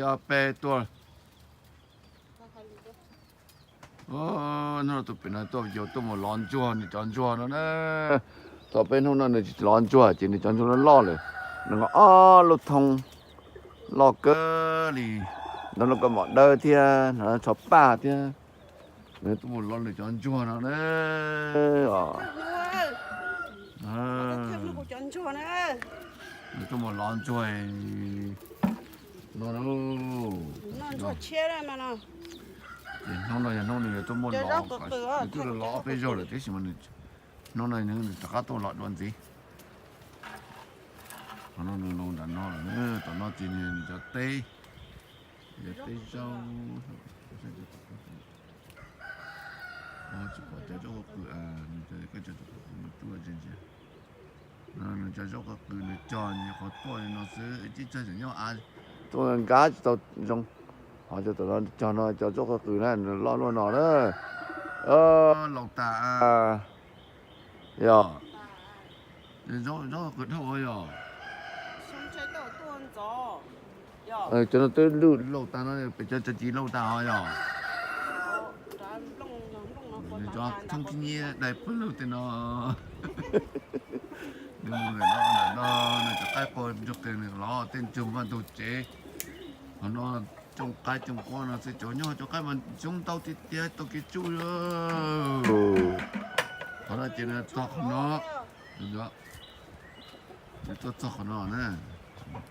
Ob peb tuaj. Hnub no tus pem no tuaj yus tuaj mus lov ntsuag nws cov ntsuag no na. Tau peb hnub no nws tsis lov ntsuag ces nws cov ntsuag no loj lawm. Nws ob lub thoob loj kawg li, no lub kaus mom dawb thiab no tsho paj thiab. Nws tuaj mus lov nws cov ntsuag no na. Nws tuaj mus lov ntsuag no. Ces hnub no yog hnub nws yuav tuaj muaj lov, nws twb los ob peb zaug lawm tab sis mas hnub no nws rov qab tuaj lov dua ntxiv. Qhov no nws los nram no lawm, tom no ces nws cov teb, cov teb zaub. Tsis pom cov zaub qw, nws cov zaub qw nws tuaj ntsia ntsia. Nws cov zaub qw nws cog nyuam qhuav tuaj li no xwb, ib tsam tseem nyob av tuaj nkab tsis tau zoo. Ho cov tom no cog no cov zaub qw na nws loj luaj no na. Laus tas yog zaub qw dhau yog. Cov no twb lwj laus tas no, pem cov cov ci laus tas ho yog. Nws cov thoob khib nyiab dai pawg lug tej no. Nws mus ntawm no ntawm no, nws cov qaib qua ntsuag qees nws lov tej ntsuag vaj ntug tsev. Qhov no cooj qaib cooj qua no xwb, cov nyob cov qaib mas xyoob ntau tiag tiag tau kev tsuj. Qhov no ces nws txog qhov no, nws tuaj txog qhov no na,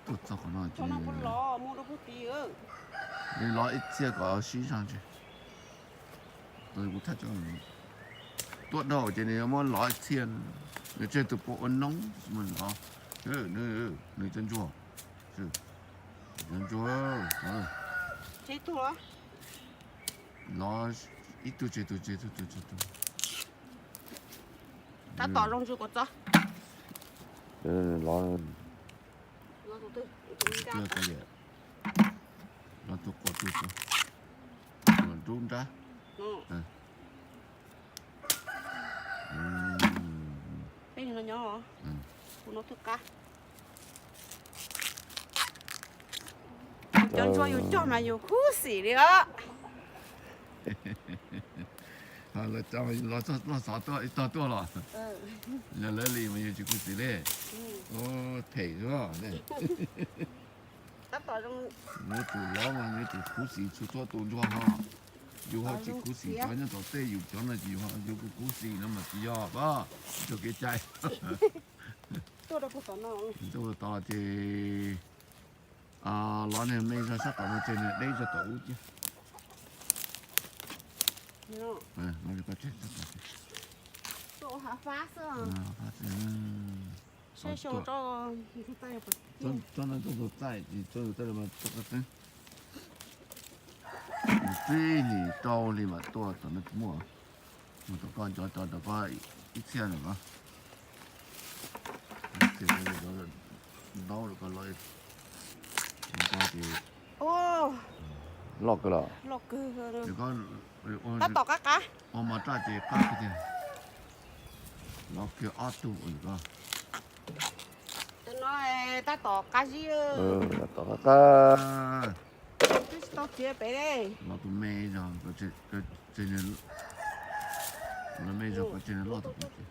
tuaj txog qhov no ces nws lov ib txhia kom sib zog ntsis. Tuaj dhau ces nws yuav muab lov ib txhia, nws tseg tus pua ua noob mus lov. Nws cov ntsuag, cov ntsuag, lov ib tug tseg tus tseg tus tus tseg tus. Tab tom zoo tsis kom txog. Lov tus twg? Lov tus qua tus tus, tus nrub nrab. Peb no nyob, kuv no twb qab. Cov ntsuag yus cog mas yus khuv xim li os. Loj xov tuaj ib tog tuaj los, yog lawv li mas yus tsis khuv xim li. Phem xwb. Nws tus lov mas nws tus khuv xim txhua txhua tus ntsuag ho. Yus ho tsis khuv xim cov nyob tom tej, yus cov no ces yus ho yus khuv xim no mas tsis yog, txog kev cai. Tuaj tod ces lov niag me zog sab tom no ces nws deb zog tom ub ces. Tsob no tuaj tus txaij, tsob tus txaij mas tuaj qab qeeb. Tsib hlis rau hli mam tuaj, tom no tsis muaj. Mus tom koj cov, cov tom koj ib txhia ntawm ko. Ib txhia ntaub rau koj los. Loj kawg los. Tab tom qab qab. Ua mos raj ces qab tiag. Lov kiag ob tug ua ko. Tab tom qab zib. Tab tom qab qab. Twb tsis tau txiav pem li. Lov tus me zog, lov me zog koj tseg nws loj tus pem.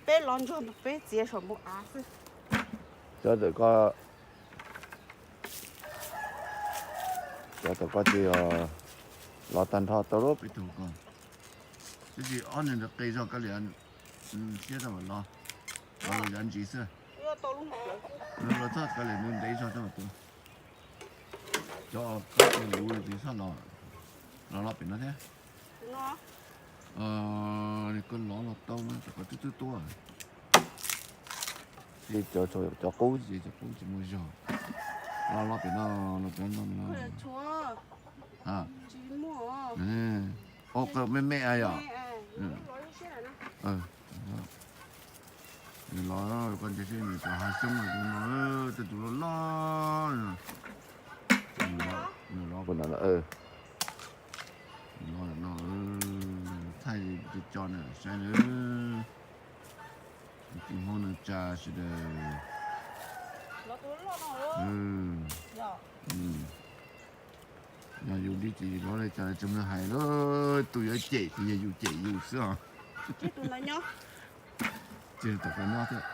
Peb lov ntsuag peb txiav saum npoo av xwb. Cov ntawm ko, cov ntawm ko ces lov tag nrho tau lub peb tug ko. Tab sis ob niag ntawd qis zog kawg li, siab rau mam lov, lov yav ntsis xwb. Nws los txog kawg li nws ntev zog rau mam tuaj. Cov kab tus luv li tus txhob los, los los pem no thiab. Koj lov los tau na, rau qhov twb twb tuaj. Ces cov, cov qub ces cov qub tsis muaj zog. Los los pem no, los pem no. Ua qw me me yom. Nws los koj ntsia seb nws cov hav xyoob no, tej tus loj loj. Nws los puas nram no, los no, thaij tso na saib na. Tsis Hmoob neej tsa sawv daws. Yog yus li ces yus lov li cas los tsis muaj hais lawm, tus yuav cem ces yog yus cem yus xwb os. Tsis tom qab nyob thiab,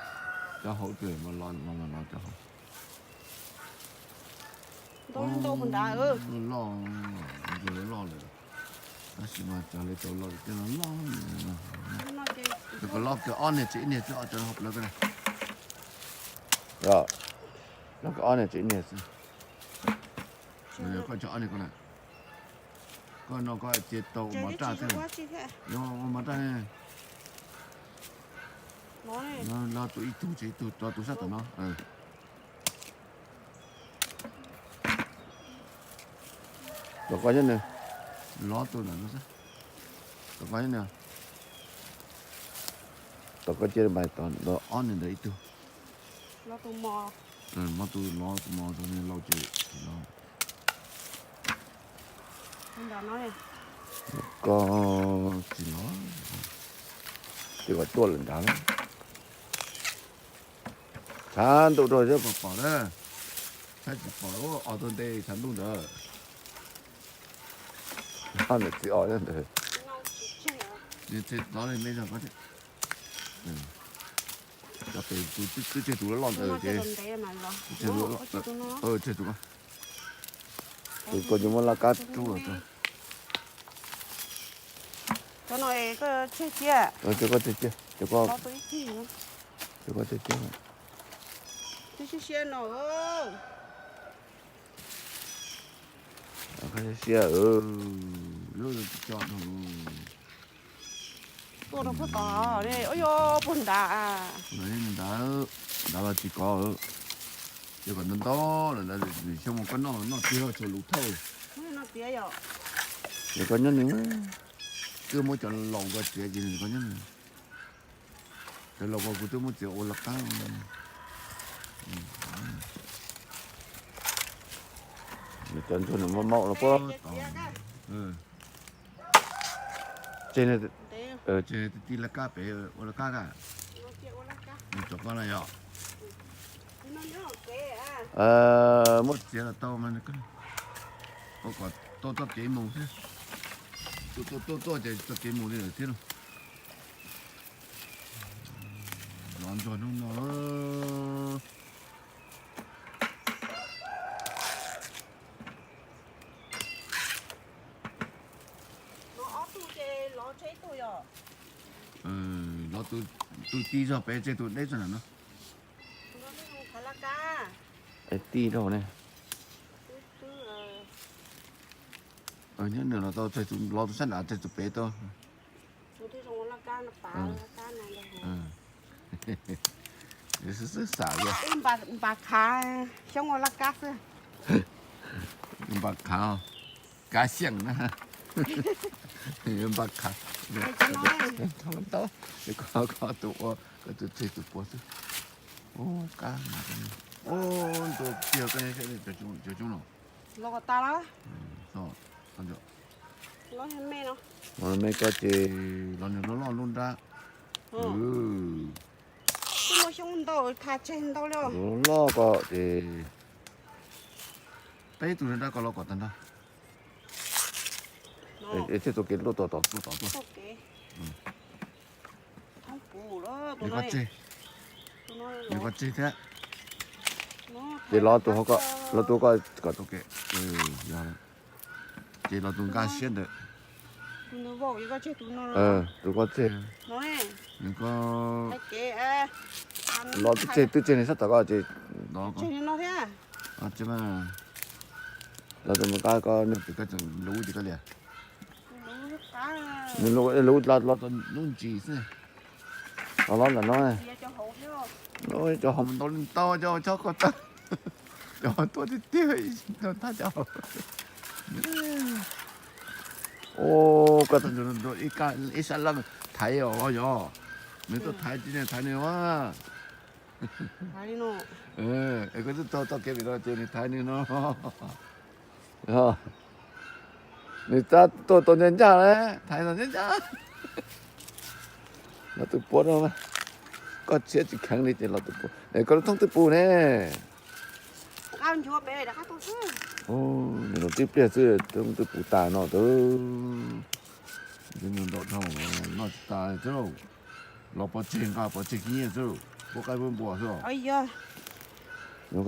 cov hauv twb los los los cov hauv. Loj, loj lawm, tab sis mas cov li tau loj tej no loj. Tus ko loj kawg ob niag tsev ib niag xwb os, cov hauv plawv ko na. Loj kawg ob niag tsev ib niag xwb. Koj tso ob niag ko na. Koj no koj cia tau ua mov raj thiab. Ua mov raj ne. Lov tus ib tug tsev ib tug, rau tus sab tom no. Tom koj nyob nws, lov tus ntawm no xwb. Tom koj nyob nws, tom koj cia mas tom ob niag ntawd ib tug. Lov tus mos, lov tus mos rau niag laus ces tsis lov. Koj tsis lov, ces kom tuaj lawm nrad lawm. Tshav ntuj rau xwb pom pom na, tshav tsis pom os, tus ntej tshav ntuj ntawd. Ntawm txiv os ntawd. Lov li me zog ko thiab. Cov pem tus twb tseg tus loj ntawd ces tseg tus, tseg tus, tus ko ces muab laj kab rub los rau. Cov no koj tseg cia, cov koj tseg cia, cov koj tseg cia. Twb siab siab no. Siab, lub tsis tso no. Tuaj rau puag tom, ua yog puag nrad. Nrad, nrad los tsis kov, ces kom ntau ntau lawm ntawd, xyoo mus koj noj noj tiag tsuas lus thauj. Ces koj nyob nws, twb muab cov laus ko txiav ces nws koj nyob nws. Cov laus ko kuv twb muab txiav ua laj kab. Cov ntsuag nws maub maub los puag tom. Tseg, tseg ti laj kab pem ua laj kab ka. Nws tso koj na yog. Muab txiav los tau mas, kom tuaj txoj kev mus thiab. Tuaj tuaj tuaj ces txoj kev mus li lawm thiab no. Lov ntsuag hnub no. Lov tus, tus tij zog pem tseg tus deb zog na no. Tij rau ne. Nyob nws los tau tseg tus, lov tus sab nrad tseg tus pem tau. Xwb xwb xav yog npa khav xyoob ua laj kab xwb. Npa khav, kab xyeem na. Npa khav. Tau, koj tus ua, koj tus tseg tus puav xwb. Ua kab, ua ntu tiag koj cov coob no. Los kom tas lawm. Me koj ces los nws loj loj lub nrab. Twb muaj xyoob ntau, thaj tseg ntau li. Loj loj koj ces peb tug nrab koj los kom tag nrho. Es thiaj tau kev tuaj tom, tuaj tom tuaj. Nws koj tseg, nws koj tseg thiab. Ces los tus, los tus koj kom tau kev. Ces los tus nkaj siab ntawd. Tus koj tseg, nws koj los twb tseg, twb tseg nws sab tom koj ces los. Los tus nkaj koj, nws pem koj tseem luv ces koj liam. Nws luv los lub ntsis xwb. Los los ntawm no, cov hauv ntau li ntau, cov chob koj tag, cov tuaj tiag tiag, thaj cov hauv. Koj tau ib sab laj thaiv os yog, nws tuaj thaiv tsis thaiv nws as. Es koj twb tau txoj kev vim no ces nws thaiv nws no. Nws tab tuaj tau ncaj ncaj, thaiv tau ncaj ncaj. Los tus puav no, Koj siab tsis kheev li ces los twb pus, es koj lub thoob twb pus ne. Nws los tib pliag xwb thoob twb pus tas no. Ntaum dhau, noj tsis tas xwb. Los pov tseg nqa pov tseg khib nyiab xwb, pub qaib pub npua xwb. Mus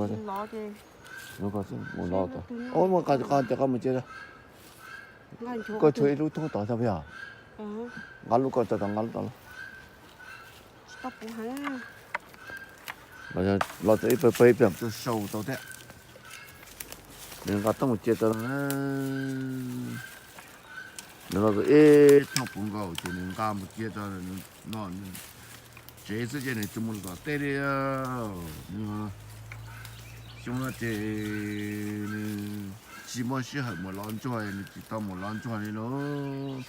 los, mus qa cov qab mus cia. Koj tshuav ib lub thoob tod tso puas yog? Nqa lub ko tso, nqa lub tod los. Los txog ib pawg pawg ib pliag tuaj sau tau thiab. Nws nqa thoob mus cia tso no. Nws los ib thoob puv nkaus ces nws nqa mus cia tso no. Tsev xwb ces nws tsis mus tom tej li. Xyoo no ces nws tsis muaj sij hawm mus lov ntsuag, nws tsis tau mus lov ntsuag li lauj.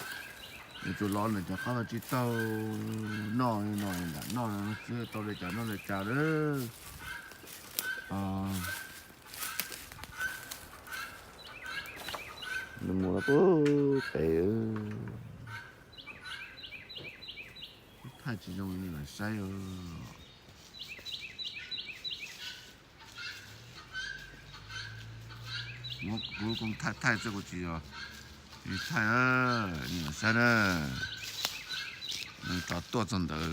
Nws tsuas lov nws cov qab tsis taug noj no, nram noj no xwb, tau li cas noj li cas lawm. Nws mus los puag pem, thaij tsis zoo li lawm saib. Kuv kuv thaij thaij xwb, kuv tsis yog thaij, nej saib na. Nws rov tuaj txog ntawd.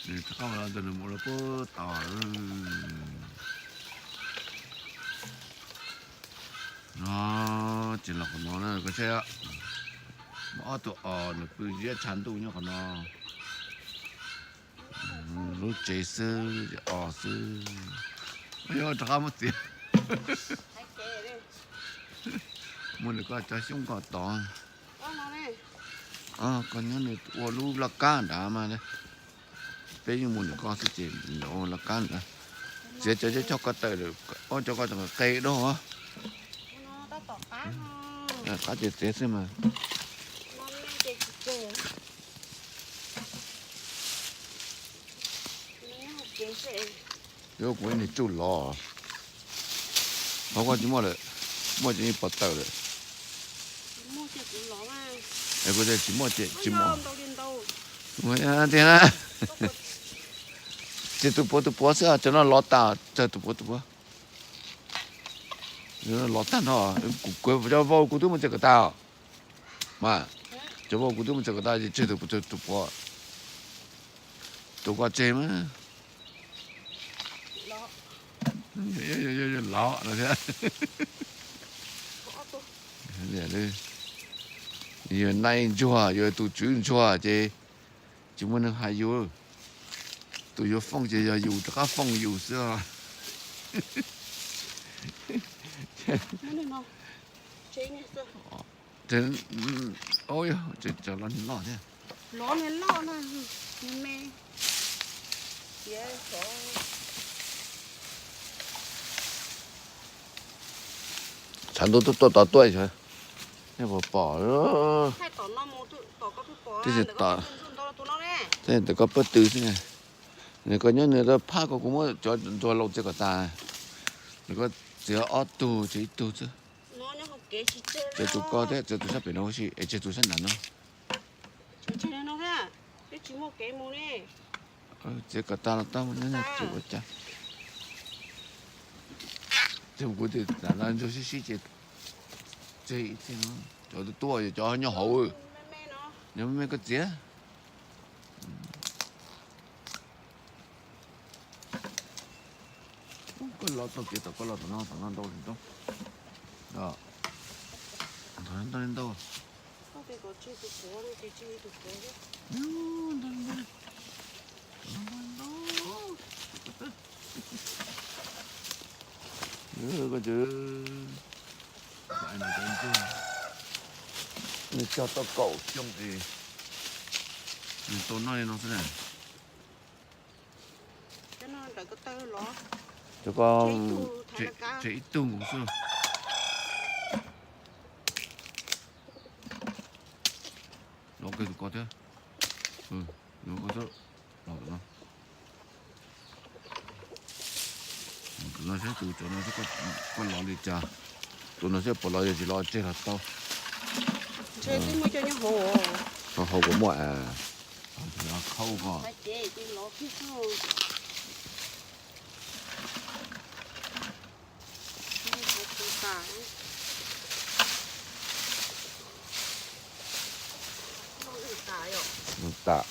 Nws rov qab los ntawd, nws mus los puag tod. No ces los qhov no na, koj saib, muaj ob tug os nws pw ziab tshav ntuj nyob qhov no. Lub tsev xwb os xwb. Yog rov qab muab txiav. Muab nws koj cov xyoob koj tod. Koj nyob nws ua lub laj kab nrad mas. Peb yeej mus nws koj xwb ces nws ua laj kab nrad. Txiav cov cov ko taw, ob cov ko qe dog. Qab ces txiav xwb mas. Yuav kuv ib niag tsuj lov. Qhov koj tsis muaj lawm, muaj ces yeej pov tawm lawm. Es kuv tias tsis muaj ces tsis muaj. Tiag na. Txiav tus puav tus puav xwb, cov no lov tas, txiav tus puav tus puav. Lov tag nrho, kuv cov vau kuv twb muab txiav kom tas. Mas cov vau kuv twb muab txiav kom tas, tseg tus puav, tus puav. Tus ko tseg mas. Lov no thiab. Yog nais ntsuag, yog tus tswv ntsuag ces tsis muaj neeg hais yus. Tus yuav fooj ces yog yus rov qab fooj yus xwb os. Tshav ntuj tuaj tuaj tod tuaj, nej puas pom? Twb tsis, ntawm koj pawg tw xwb. Nws koj nyob nws phab ko kuv muab cov ntsuag laus txiav kom tas. Nws koj txiav ob tug, txiav ib tug xwb. Txiav tus ko thiab txiav tus sab pem no huv si es tseg tus sab nram no. Txiav kom tas los tau, nyob nyob tsis ua cas. Ces kuv tias tam no ntsuag sib sib ces tseg ib txhij no. Cov tuaj cov nyob hauv, nyob me me koj txiav. Koj los txog kev tom koj los tom no, tom no ntau tsis ntau. Ntau li ntau. Nws cog tau kaum xyoo es nws tau noj li no xwb na. Cov ko tseg ib tug nkaus xwb. Los kiag tus ko thiab. Los ko xwb. Los no. Tus no saib tus, tus no saib koj lov li cas. Tus no saib puas lov, yog tsis lov tseg los tau. Hauv kuv muaj. Khau ko. Ces lov kiag xwb. Tam,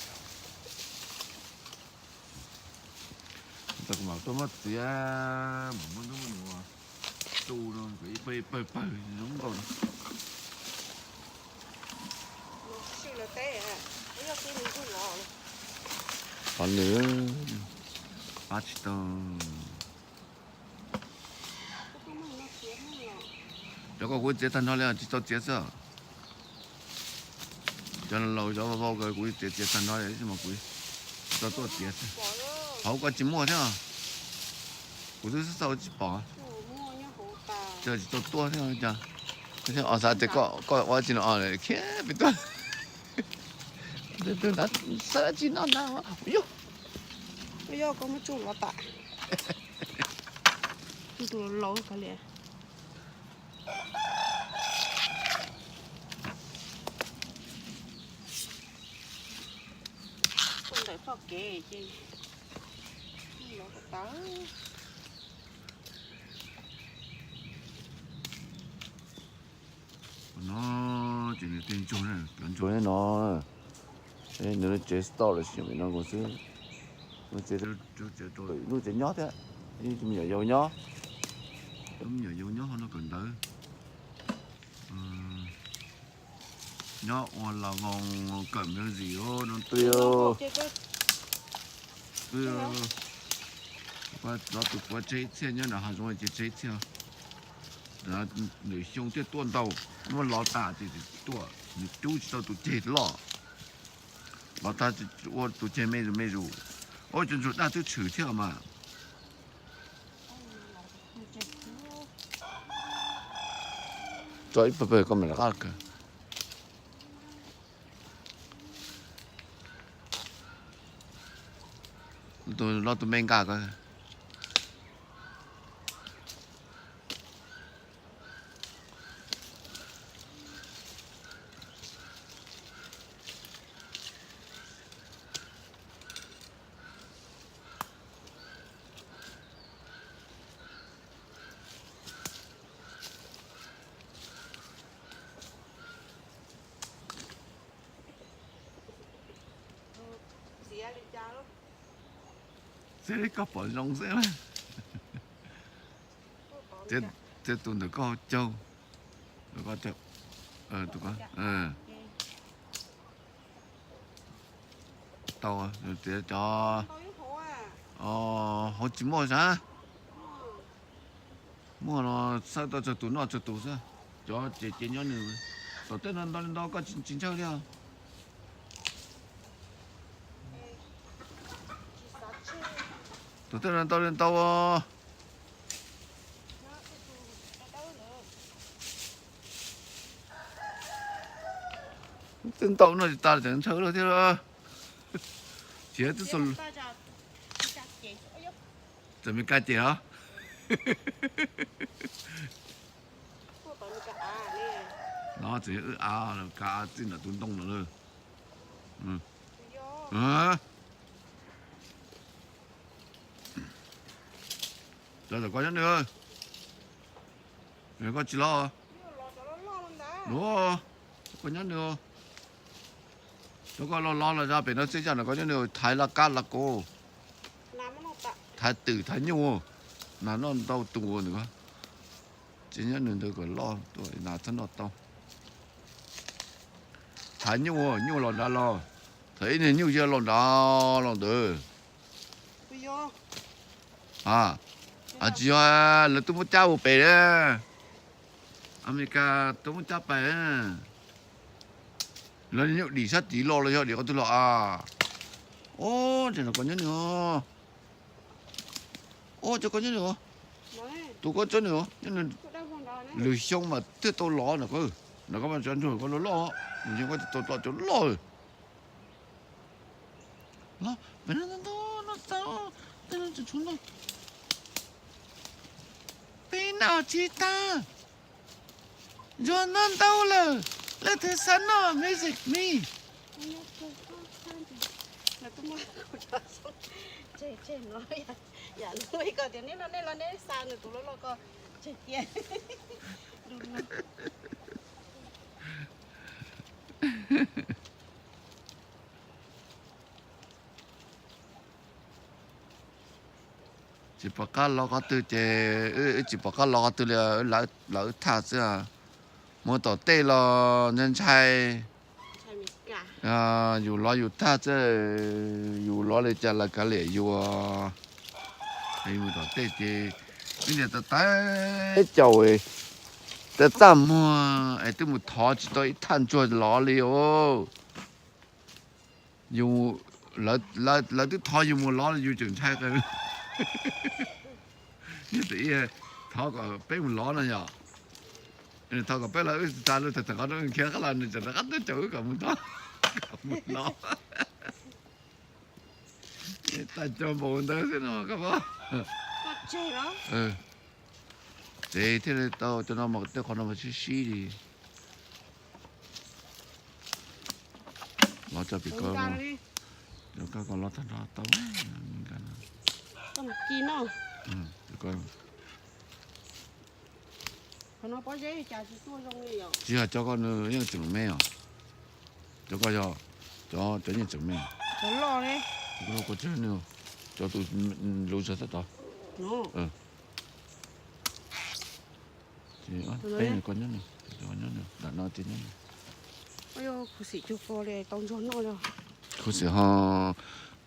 tam kuv mam tuaj muab txiav, mam muab ntub muab nua tu no kom ib pawg ib pawg pawg zoo nkauj no. Qhov nws pab tsis tau. Cov ko kuv txiav tag nrho li, tsis tau txiav xwb. Cov laus cov vau vau ko kuv txiav txiav tag nrho li, tab sis mas kuv tsis tau tuaj txiav xwb. Hauv ko tsis muaj thiab. Kuv twb xauj tsis pom. Cas tsis tau tuaj thiab cas. Os xav tias koj ua tsis no khiav pem tuaj. Xav tsis no na. Yog, yog koj muab tsuj los tas. Tus laus kawg li. Tuaj ntawm txoj kev ces los tawv. No ces nws tej ntsuag, cov ntsuag no, nws lub tsev stop lawm sis yog no xwb. Lub tsev, lub tsev nyob thiab, ib tug me nyuam yaus nyob, ib tug me nyuam yaus nyob hauv no kawm ntawv. Nyob ua la voos kawm music no twb, twb, twb, tus puav tseg ib txhiab nyob nram hav zoov ces tseg ib txhiab. Nws xyoo thiaj tuaj ntau, muab lov tas ces tuaj, nws rub tsis tau tus ceg loj. Lov tas ua tus ceg me zus me zus. Ua cov ntsuag daj twb tshwm thiab mas. Tso ib pawg pawg koj mam rov qab kawm. Tus loj tus me nqa ko. Txiav li koj pom zoo xwb. Txiav tus ntawm koj caug. Tus koj, tus koj. Tau, txiav cov hauv tsis muaj sav. Muaj no xawb tau tsawg tus noj tsawg tus xwb. Cov ces ces nyob nws. Tom tej no ntau li ntau koj tsis ntshaw li os. Tom tej no ntau li ntau. Twb ntau no tsis tas tseem ntshaw lawm thiab. Txiav twb txog txawm me kab ces os. No tseem wb av kav txij nram tus ntoo no lawm. Cov tom koj nyob nws, koj tsis los. Koj nyob nws, cov koj los los los zog pem no xwb, zaj no koj nyob nws thaiv laj kab laj kos, thaiv twm thaiv nyuj, nas noj ntau tus ntawd. Tsis nyob nws ntawd kom loj tuaj nas txhob noj tau. Thaiv nyuj, nyuj los nrad los, thaum ib niag nyuj yog los nrad los ntawd. Tsis yog, lawv twb muab cab ua pem, Amelikas twb muab cab pais. Lawv nyuj dim sab tid los los yog dim qhov twg los a? Ob, ntawm no koj nyob nws os. Ob, cov koj nyob nws os. Tus koj tsob nws os, nyob nws. Lwm xyoo mas thiaj tau lov no ko. No koj mas cov ntsuag koj loj loj, lwm xyoo koj thiaj tau lov cov loj. Los pem no ntau ntau, tej no tseem tshuav ntau. Peb noj tsis tag. Ntsuag noj ntau lawm, leej twg xav noj music me. Ntsuag noj ntau lawm, Twb muab kuv cov xyoob tseg tseg no, yam lub ko tias neb no nej los neb xa nws tus loj loj ko tseg cia. Tsis pom qab los qhov twg ces wb tsis pom qab los qhov twg li, lawv wb thaj xwb. Mus tom tej los ntshai ntshai, yus lov yus thaj xwb, yus lov li cas lawv kav liam yus. Mus tom tej ces ib niag tawv tawv caum, tawv txaj muag es twb mus thov tsis tau ib thaj ntsuag lov li os. Yus, lawv twb thov yus mus lov, yus tseem ntshai. Niag tis thov kom peb mus lov no yom, thov kom peb lov wb tsis tas lub tag qhov khiav qab los nws tseem rov qab tuaj caum wb kom mus tod, kom mus lov. Tag cov npaum ntawd xwb no koj pom. Ces thiaj li tau cov no mas tej qhov no mas sib sib li. Los tso pem ko, cov koj ko los tag nrho tau. Tsis yog cov koj nws yeej tseem me os. Cov koj yog cov, cov yeej tseem me. Cov tus luv zog tab tod. Peb nws koj nyob nws, nyob nws, nram no ces nyob nws. Khuv xim ho,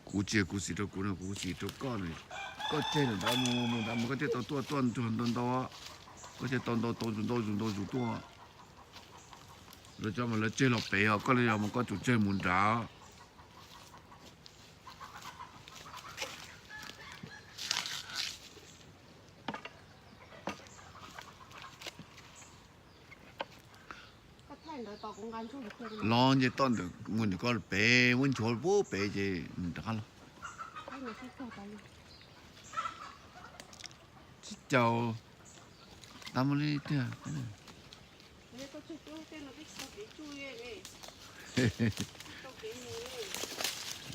kuv tsis, khuv xim rau kuv no, kuv xim rau koj nws. Koj tseg nws ntawd mus, mus ntawd mus koj thiaj tau tuaj, tuaj ntsuag ntau ntau, koj thiaj tau ntau tau zus ntau zus ntau zus tuaj. Lawv cov mas lawv tseg los pem os, koj li yog mas koj tsum tseg mus nrad. Los nce toj ntawm mus ntawm koj pem, muab nchuav pub pem ces nws rov qab los. Tsis caum, tab muaj li tiag.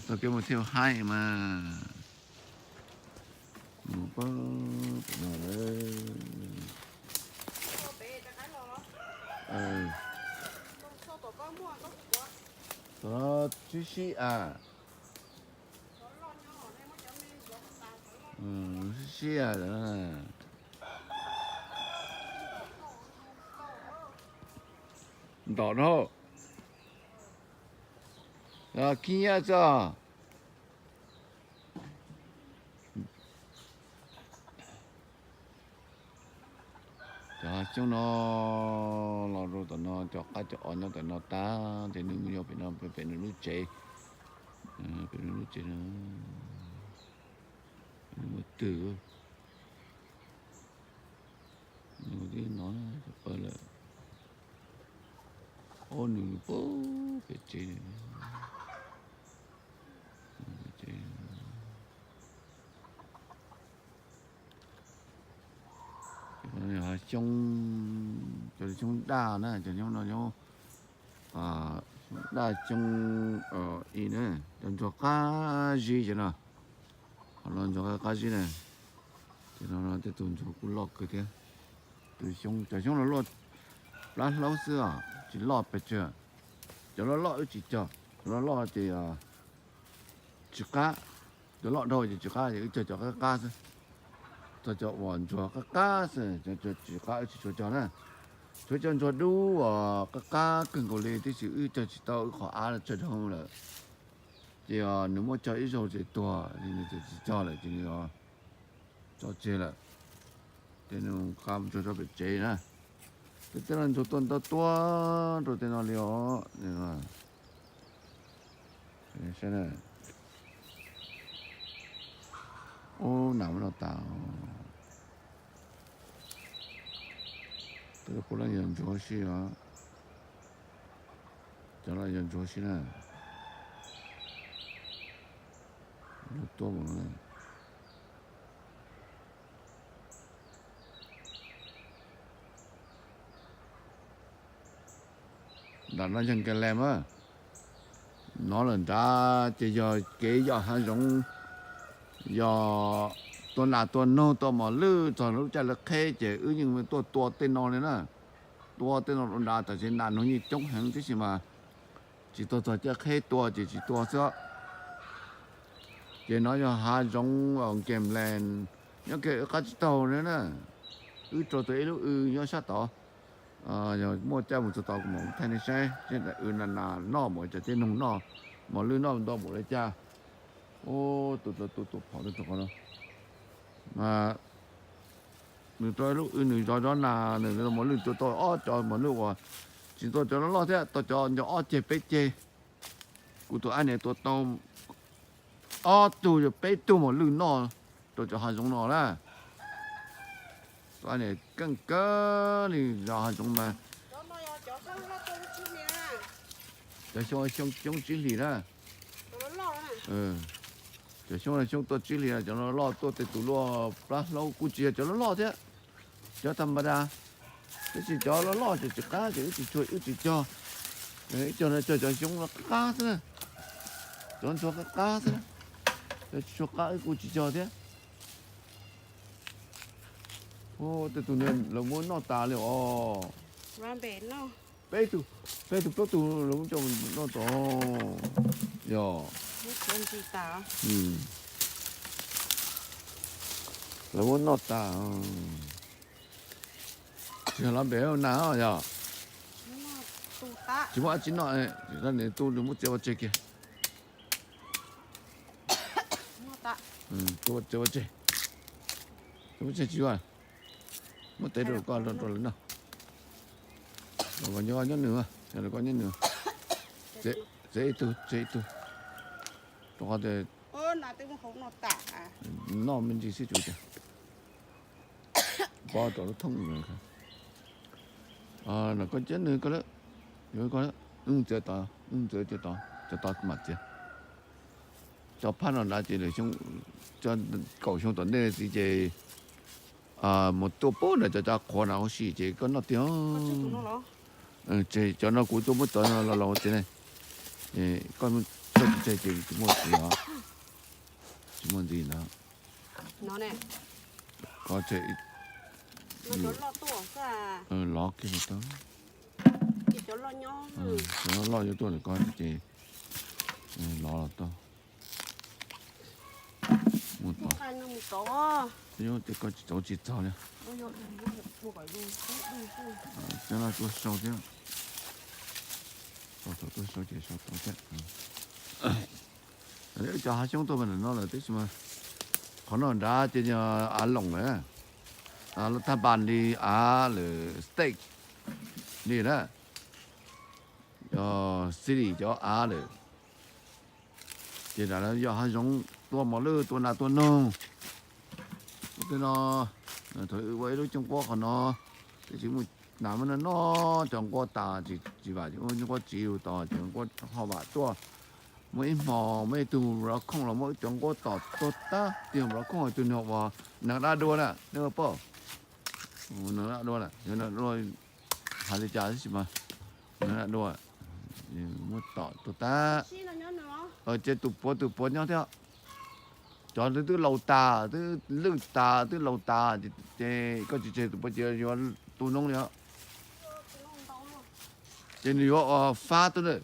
Tau kev mus thiaj haib mas. Mus pab pem no lawm. Tod sib sib as. Sib sib as. Ntom no. Khib nyiab tso. Cov xyoob no los rau tom no, cov qab cov os nyob tom no tag ces nws mus yog pem no, pem nws lub tsev. Pem nws lub tsev no, nws mus twg, nws twb no pawg lawm. Ob nws pem tsev. Xyoob, cov xyoob daj na, cov xyoob no xyoob daj xyoob i na, cov ntsuag qab zib cov no. Qhov no ntsuag qab zib na, ces no tej tus ntsuag kuj loj kawg thiab. Tus xyoob, cov xyoob no luaj plab hlaub xwb os, tsis loj pes tsawg. Cov loj loj wb tsis cog, cov loj loj ces tsis qab. Cov loj dhau ces tsis qab, ces wb cog cov qab qab xwb. Cog cov uas ntsuag qab qab xwb, tsis qab wb tsis tshua cog na. Tsuav cov ntsuag dub uas qab qab kawg nkaus li tib si wb cog tsis tau, wb qhov av tsawg dhau lawm. Ces nws muab cog ib zaug ces tuag, nws tsis cog lawm ces nws tso tseg lawm. Ces nws qab mus tsuag rau pem tsev na. Tej tej no ntsuag tuaj ntau tuaj rau tej no li os. Saib na. Ub, nam muab no tas. Tej qub no yog ntsuag huv si os. Cov no yog ntsuag huv si na. Tuaj mus no. Nram no yog Nkas Las mas. No lawm nrad ces yog kev yos hav zoov, yog tua nas tua noog tua mos lwj txog lub caij lawv qheb ces wb yeej tuaj tua tej no li na. Tua tej no rau nrad tam sis nas noog yeej coob heev tib si mas tsis tau txog caij qheb tua ces tsis tua xwb. Ces no yog hav zoov Nkeemlees, nyob kiag wb qab tsib taug na. Wb rau tau ib lub w nyob sab tod. Yog muaj caij mus txog tod kuv mam thaij nej saib, wb nas nas noj mus cov teb noog noj, mos lwj noj nto npaum li cas. Ub, tus tus tus phom rau qhov no mas nws rau ib lub w nws zov zov nas, nws mos lwj tua tau ob cov mos lwj uas tsis tau cov loj loj thiab, tau cov nco ob ceg peb ceg. Kuv tus ab niam tua tau ob tug yog peb tug mos lwj noj rau cov hav zoov no na. Tus ab niam keej kawg li zov hav zoov mas. Cov xyoob xyoob tsib hlis na. Cov xyoob xyoob tuaj tsib hlis, cov loj loj tuaj tej tus luaj plab hlaub kuj tsis yog cov loj loj thiab. Cov tas npas das, tab sis cov loj loj ces tsis qab ces wb tsis tshua wb tsis cog. Ib co no cog cov xyoob qab qab xwb na, cov ntxhua qab qab xwb na, cov tsis tshua qab wb kuj tsis cog thiab. Tej tus niag lawv muab noj tas li os. Peb tug, peb tug plaub tug lawv muab coj noj tas. Yog lawv muab noj tas. Tsis yog lov npem na yog. Tsis muaj dab tsi noj, tu nws muab txiav ua tseg kiag. Txiav ua tseg, txiav ua tseg tsis yuav. Muab tev rau koj rau lawv noj. Los nyob nyob nws, koj nyob nws. Txiav ib tug, txiav ib tug. Rau qhov tias noj me ntsis xwb tsuas tias pob rau lub thooj. Los koj nyob nws koj lawm, yuav koj lawm, wb mus txiav tod, wb mus txiav tod, cov tod mam txiav. Cov phaj no nrad ces lawv xyoo, kaum xyoo tom ntej txiv ces mus tuaj pub nrad cov cov qhuav nrad huv si ces koj noj tiag. Ces cov no kuv tuaj muab cov no los los txiav ne, koj tsis tseg ces tsis muaj txiv os, tsis muaj ntxiv ntag. Koj tseg, lov kiag los tau. Cov loj yuav tuaj ntawm koj ces lov los tau. Muaj tod. Ces koj tsis txaus tsis txog li. Coj no tuaj sau thiab. Thaum tuaj sau ces sau tau thiab. Cov hav xyoob tuaj mas ntawm no lawm tab sis mas qhov no nrad ces yog av loos lawm, thaj npas li av lawm state li na, yog city cov av lawm. Ces nrad yog hav zoov tua mos lwj tua nas tua noog. Tej no thaum ua ib lub cooj nquab qhov no, tab sis muaj nas muaj noog noj cov nquab tas tsis vam ces ua cooj nquab tsiv lug tod ces nquab ho vam tuaj. Muaj ib hmo muaj ib tug npov khooj los muab cov nquab tom tuag tag, tig npov khooj tus niag uas neeg dab dua na, nej ua paub? Neeg dab dua na, yog neeg dab dua hais li cas tab sis mas neeg dab dua muab tom tuag tag. Ces tus puav tus puav nyob thiab. Cov twb laus tas, twb lwj tas, twb laus tas, ces koj tsis tseg tus puav ces yuav tu noob li os. Ces nws yuav fab tuaj na,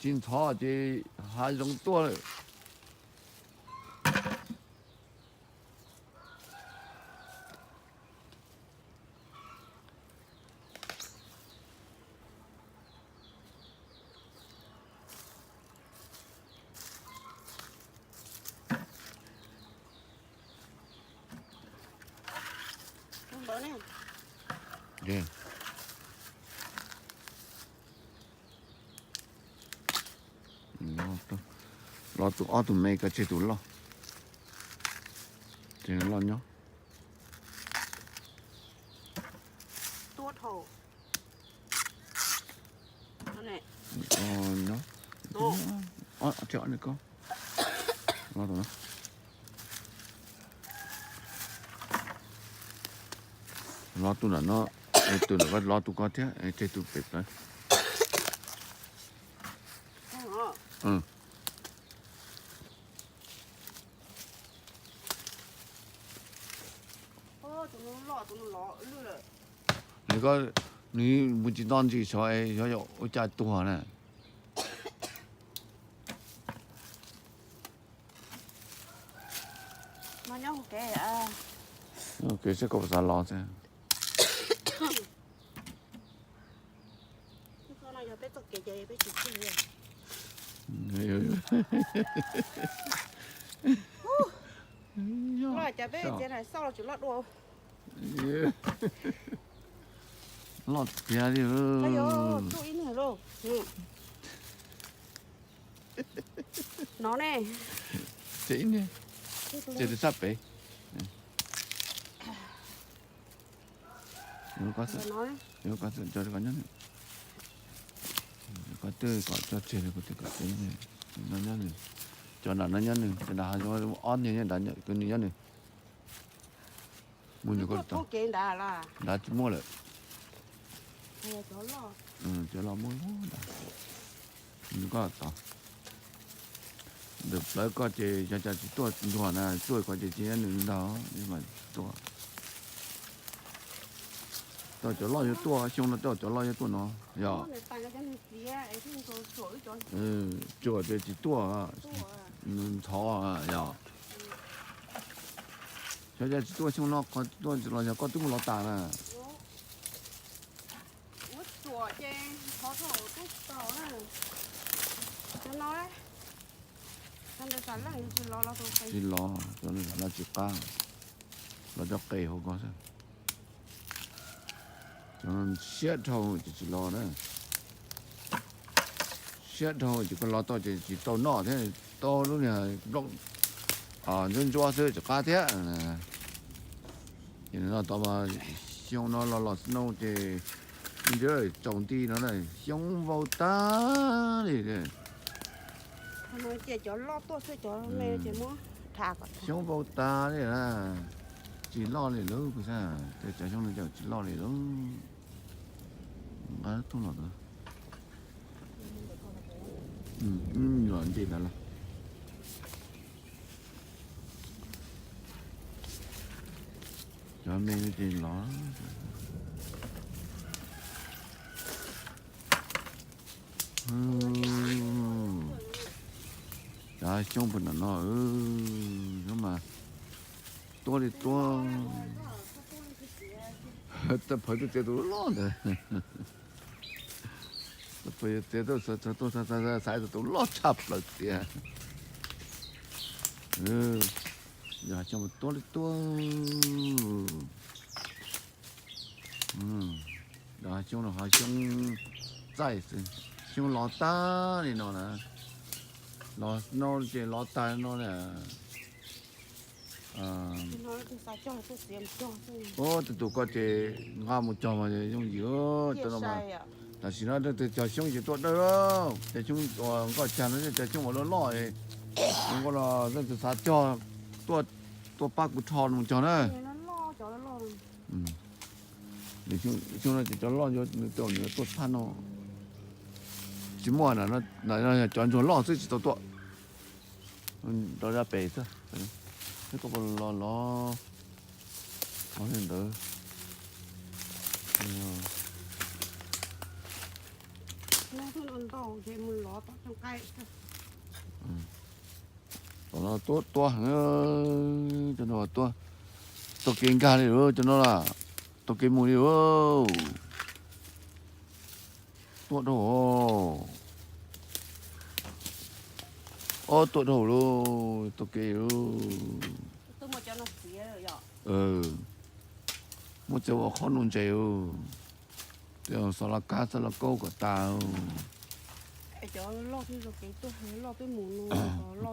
tsis ntxhov ces hav zoov tuaj lawm. Los tus ob tug me koj tseg tus loj, tseg loj nyob. Los tus nram no, tus nram ko los tus ko thiab, tseg tus pem plaws. Nws ko, nws mus tsis nto ntsis sav es xyov yog ua cas tuag na. Kev seb koj puas xav los xwb. Loj tiag li. Ces sab pem. Koj twb kom coj tseg li kuv twb kom cov nram no nyob nws, cov nram no nyob nws, cov nram hav zoov ob niag nyob nrad, nws nyob nws. Mus nws ko, nrad tsis muaj lawm. Cov loj muaj nrad. Nws ko tod. Ntawm plawv ko ces xyov cas tsis tuaj ntsuag na, tuaj ko ces tsis nyob nws ntag, mas tuaj. Tau cov loj yuav tuaj, xyoo no tau cov loj yuav tuaj no yog. Tsuas tias tsis tuaj, nws ntxhov yog. Xyov cas tsis tuaj xyoo no, qhov tuaj los yog koj twb mus los tas na. Tsis los, los tsis qab, los cov qe hauv ko xwb. Siab dhau ces tsis los na. Siab dhau ces koj los tau ces tsis tau noj thiab, tau lub niag nplooj ntsuab ntsuab xwb tsis qab thiab. Ces no tod mas xyoo no los los snow ces ntsia tsaus nti no xyoob vau tag li. Xyoob vau tag li na, tsis loj li lawm, kuv xav tias cov xyoob no ces tsis loj li lawm. Nqa tuaj los, los nce ntawd los. Cov me ces los. Cov xyoob puag nram no, xyoob mas tuab li tuab. Phaw twb txiav tus loj ntawd. Phaw txiav tuaj, xaiv tus loj tshaj plaws tiag. Yog xyoob tuab li tuab. Xyoob no ho xyoob txaij xwb, xyoob los tag li no na, los no ces los tag no na. Tus tus ko ces nqa mus cog mas yooj yim. Tam sim no leej twg cog xyoob ces tuaj dawb, cov xyoob uas nkoj cag no, cov xyoob uas loj loj, nkoj los leej twg xav cog tuaj, tuaj pab kuv rho mus cog na. Xyoo no ces cov loj yuav nws tuaj, nws tuaj txhab no. Tsis muaj, cov ntsuag loj xwb tsis tau tuaj. Rau zaj pem xwb. Thiab koj puas los los li ntawd. Tom no tuab tuab heev, cov no tuab, tuaj kev nkag li lawm cov no, tuaj kev mus li lawm. Tuaj dhau, ob tuaj dhau lawm, tuaj kev lawm. Muab txiav ua qhob nuj ntses, xav los kab xav los kaub kom tas.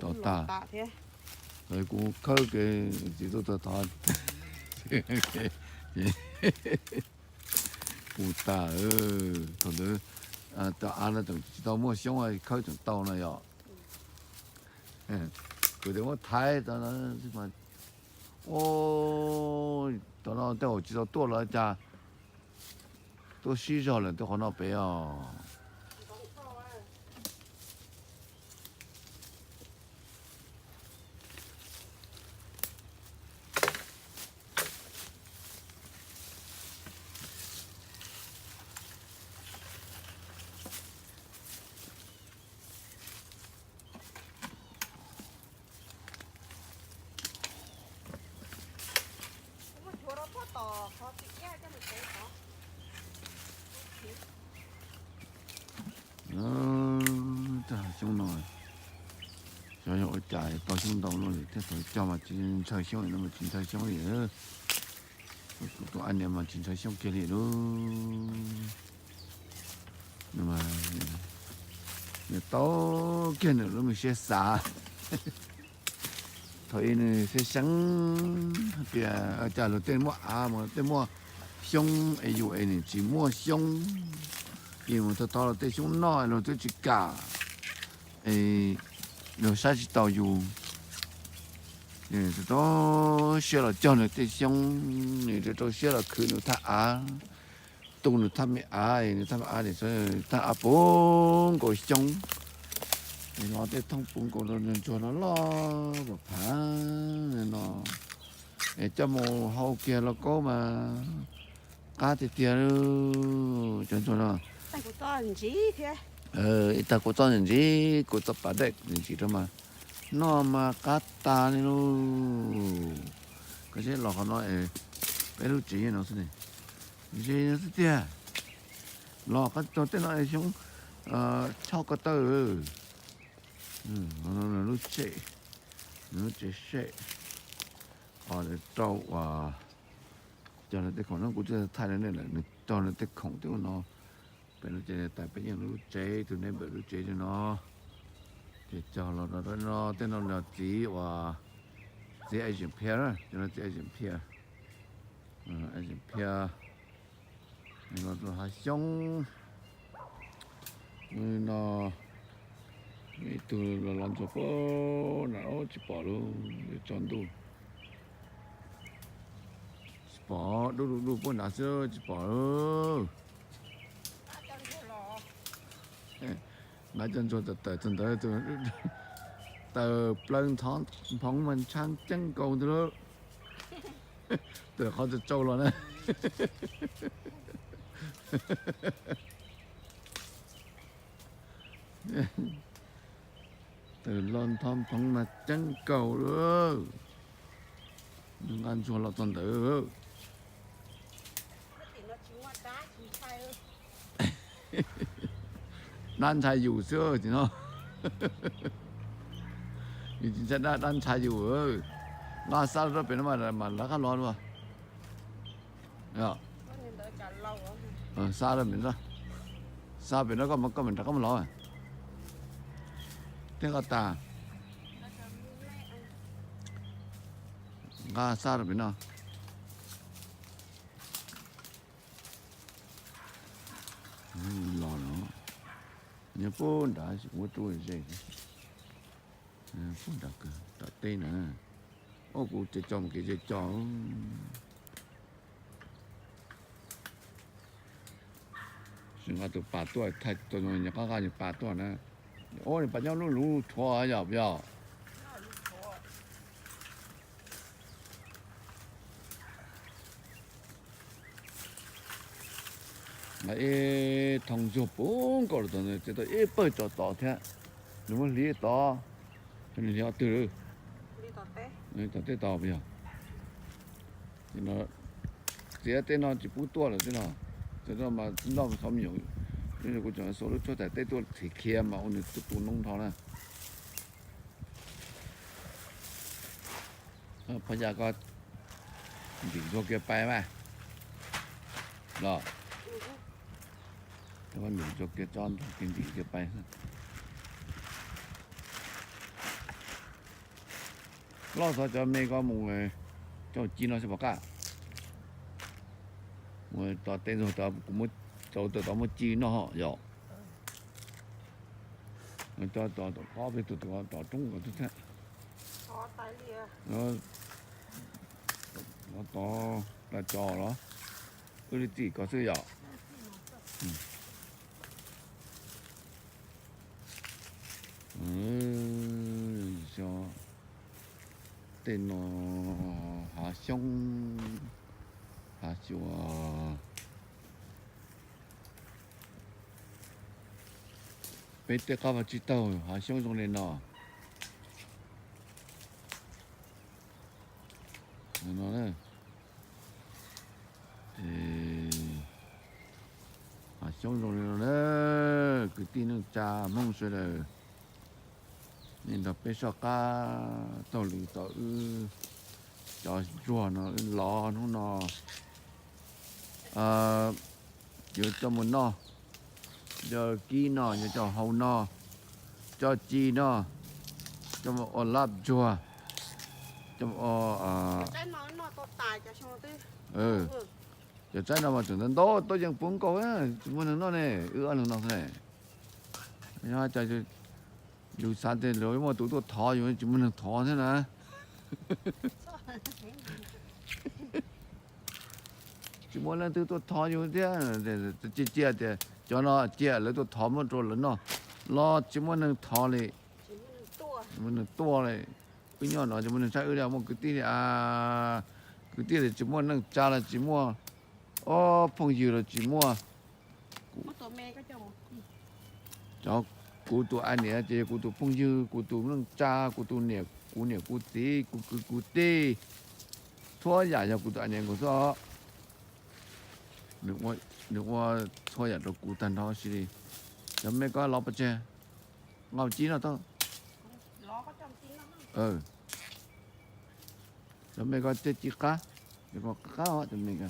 Tom tas, kuv khawb kev txiv tuaj txog tod, puas tas. Thaum ntawd, tau av no tseem tsis tau muaj xyoob khawb tseem tau no yom. Kuv tias muab thaiv tau, ua, tau no tej zaum tsis tau tuaj los cas, tuaj sib zog lawm tej qhov no pem os. Tau xyoob ntau luaj li thiab, thaum cog mas tsis ntshaw xyoob li no mas tsis ntshaw xyoob li. Kuv tus ab niam mas tsis ntshaw xyoob kiag li lauj. Nws tau kiag nws lub me siab xav. Thaum ub nws xeeb xeeb hais tias cas luag tej muaj av mas tej muaj xyoob es yus es nws tsis muaj xyoob, ces mus thov thov luag tej xyoob noj luag twb tsis kam, es luag saib tsis taus yus. Rau rau siab los cog nws tej xyoob, nws rau rau siab los khwv nws thaj av, tu nws thaj me av, nws thaj me av, thaj av puv nkaus xyoob, es los tej thooj puv nkaus ntsuag no loj pam phav no, es coj mus hau kiag lauj kaub mas qab tiag tiag li. Cov ntsuag no ib tag kuv txob ntsim ntsim, kuv txob pas dej ntsim rau mas noj mas qab tas li lauj. Koj saib los qhov no es peb lub tsev no xwb ne, ze no xwb tiag. Los qab tog tej no xyoob choj ko taw. Lub tsev, lub tsev sej, qhov rau uas cog lawv tej khoom no kuv twb thaij rau nej lawm, nws cog lawv tej khoom tej ub no. Pem no ces tas peb yeej lub tsev, tus neighbor lub tsev li no. Ces cog los no, tej no los txiv uas txiv Asian Pear, cov no txiv Asian Pear, Asian Pear. Los rau hav xyoob no, ib tug los los ntsuag puag nram ub tsis pom lawm, yuav tsaus ntuj. Tsis pom, dub dub dub puag nrad xwb tsis pom lawm. Nqa cov ntsuag tawm tawm txog ntawd, tawm plaws nthov nphoov mas ntshab ceeb nkaus ntag lauj. Tawm qhov tsau tsau los na. Tawm los nthov nphoov mas ceeb nkaus lawm. Nqa ntsuag los txog ntawd. Dab ntshai yus xwb tim no. Yus tsis ntshai dab, dab ntshai yus. Nqa xa rau pem no mas lawv qab los dua. Xa rau pem no, xa pem no koj, koj mam nrog koj mus los. Thiab koj tas, nqa xa rau pem no. Los no, nyob puag nrad muab rub ze, puag nrad kawg tom teb na. Ua kuv ces cog mus kev ces cog. Sim nqa tus pas tuaj thaij tus no, nws qab nqa nws pas tuaj na. Ua nws pas nyob lub lub rhuav yom yom. Ib thooj ntsuag puv nkaus los txog ntawd ces tau ib pawg tso tod thiab. Nws muab hliv tod, nws hliv qhov twg lawm? Tom teb tod puas yog? Txiav tej no tsis pub tuaj lawm tej no. Tej no mas tsis noj xov me nyuam. Kuv tseem xuas lub tshuab taim teb tuaj thim khiav mas ua nws tu tu noob nrho na. Phab yaj koj ntim ntsuag kiag pais mas los. Koj ntim ntsuag kiag tso, ntsuag kiag ntim kiag pais. Loj xov cov me ko mus coj ci no xwb pom qab. Mus tom tej ntsuag tod kuv muab tau tau muab ci noj yom. Cov tom qab peb tus tom roob ko thiab. Tod plas tso los wb li txim ko xwb yom. Tej no hav xyoob, hav xyuas. Peb tej qab vaj tsib taug hav xyoob zoo li no. Hav xyoob zoo li no na, kwv tij neej tsa Hmoob sawv daws. Nej nrog peb soj qab taug lw tom wb cov ntsuag no wb lov hnub no, yuav coj mus noj, coj kib noj, coj hau noj, coj ci noj, coj ua lab ntsuag, coj ua cov tsaib no mas tseem ntau ntau tuaj yeej puv nkaus, tsis muaj neeg noj ne, wb ob leeg noj xwb ne. Yog cas yus xav tias lawv muaj tus tuaj thov yus, tsis muaj neeg thov thiab na. Tsis muaj leej twg tuaj thov yus thiab. Cia cia tias cov no cia lawv tuaj thov muab rau lawv noj los tsis muaj neeg thov li, tsis muaj neeg tuaj li. Wb nyob no tsis muaj neeg saib wb li, muaj kwv tij li, kwv tij li tsis muaj, neej tsa los tsis muaj, ob phooj ywg los tsis muaj. Cov kuv tus a niam ces yog kuv tus phooj ywg, kuv tus neej tsa, kuv tus niam, kuv niam kuv txiv, kuv kwv kuv tij, txhua yam yog kuv tus a niam nkaus xwb os. Nws ua txhua yam rau kuv tag nrho si li. Cov me ko lov pov tseg, nqa ci no tau. Cov me ko tej ci qab, qab os cov me ko.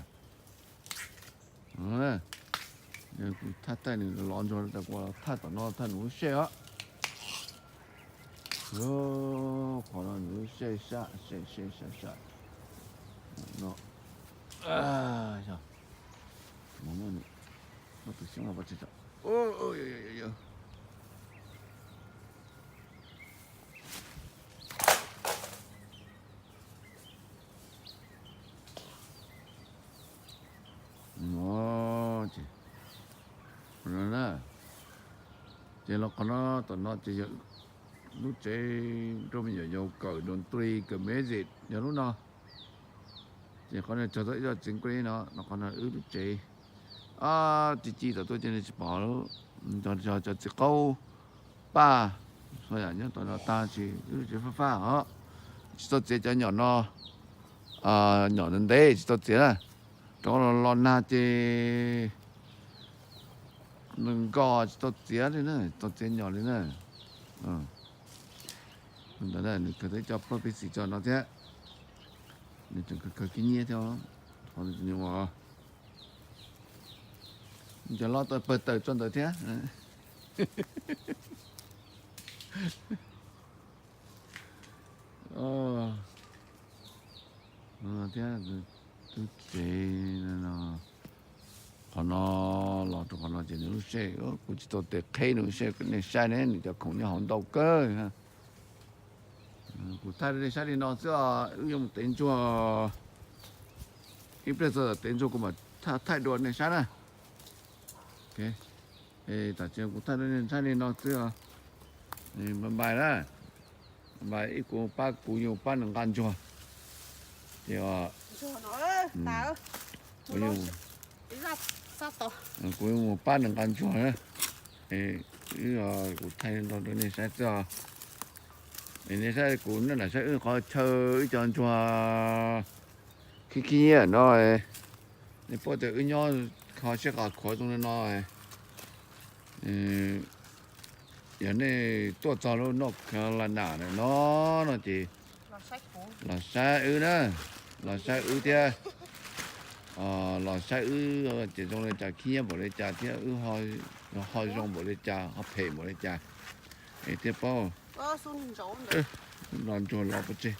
Kuv thaj thaij nws lov ntsuag tas kuv thaj tom no thaj nws lub sej os. Qhov no nws lub sej saj sej sej saj saj no. Muab tus xyoob no pov tseg tso. Ces los qhov no tom no ces yog lub tsev rau me nyuam yaus kawm doo tris kawm mezit yog lub no. Ces qhov no txog tau ib co txiv nkuaj no, qhov no wb lub tsev. Ci ci tom tuaj ces nws tsis pom, cov txiv qaub paj txhua yam nyob tom no tag, tsis, wb lub tsev fab fab os. Tsis tau txiav cov nyom no, nyom ntev ntev tsis tau txiav na, rau los nag ces nws nkos tsis tau txiav li na, tsis tau txiav nyom li na. Ntawd nws khaws tau ib co pab pej xeem tso no thiab, nws tseem khaws khib nyiab thiab. Qhov nws ua cov lob tawg pawg tawg tso ntawd thiab. Thiab tub tsev no, qhov no los rau qhov no ces nws lub sej, kuv tsis tau tes qheb nws lub sej, nej saib ne, nws cov khoom nyob hauv ntau kawg. Kuv thaij rau nej saib li no xwb os, wb yuav mus tev ntsuag. Ib pliag txog tev ntsuag kuv mam thaij dua nej saib na. Tam sim kuv thaij rau nej saib li no xwb os. Npais na, npais ib kuv pab, kuv yuav pab nws nqa ntsuag. Ces kuv yuav mus pab nws nqa ntsuag na. Kuv thaij rau nej saib xwb os. Nej saib kuv nyob nram sab wb qhov chaw ib co ntsuag khib khib nyiab no. Nej paub tias wb nyob kho siab qas khuav zoo li no. Yog nej tuaj txog lub North Carolina no no ces los saib wb na, los saib wb thiab. Los saib wb ces zoo li cas, khib nyiab npaum li cas thiab wb ho zoo npaum li cas, ho phem npaum li cas, es thiaj paub. Los ntsuag los pov tseg,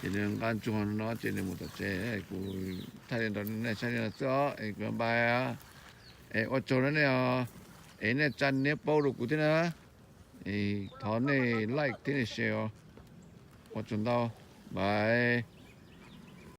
ces nws nqa ntsuag no ces nws mus tom tsev. Kuv thaij li no rau nej saib li no xwb os, es kuv npais. Es ua tsaug rau nej os, es nej tsa niab paub rau kuv thiab na. Thov nej like thiab nej share os. Ua tsaug ntau, bye.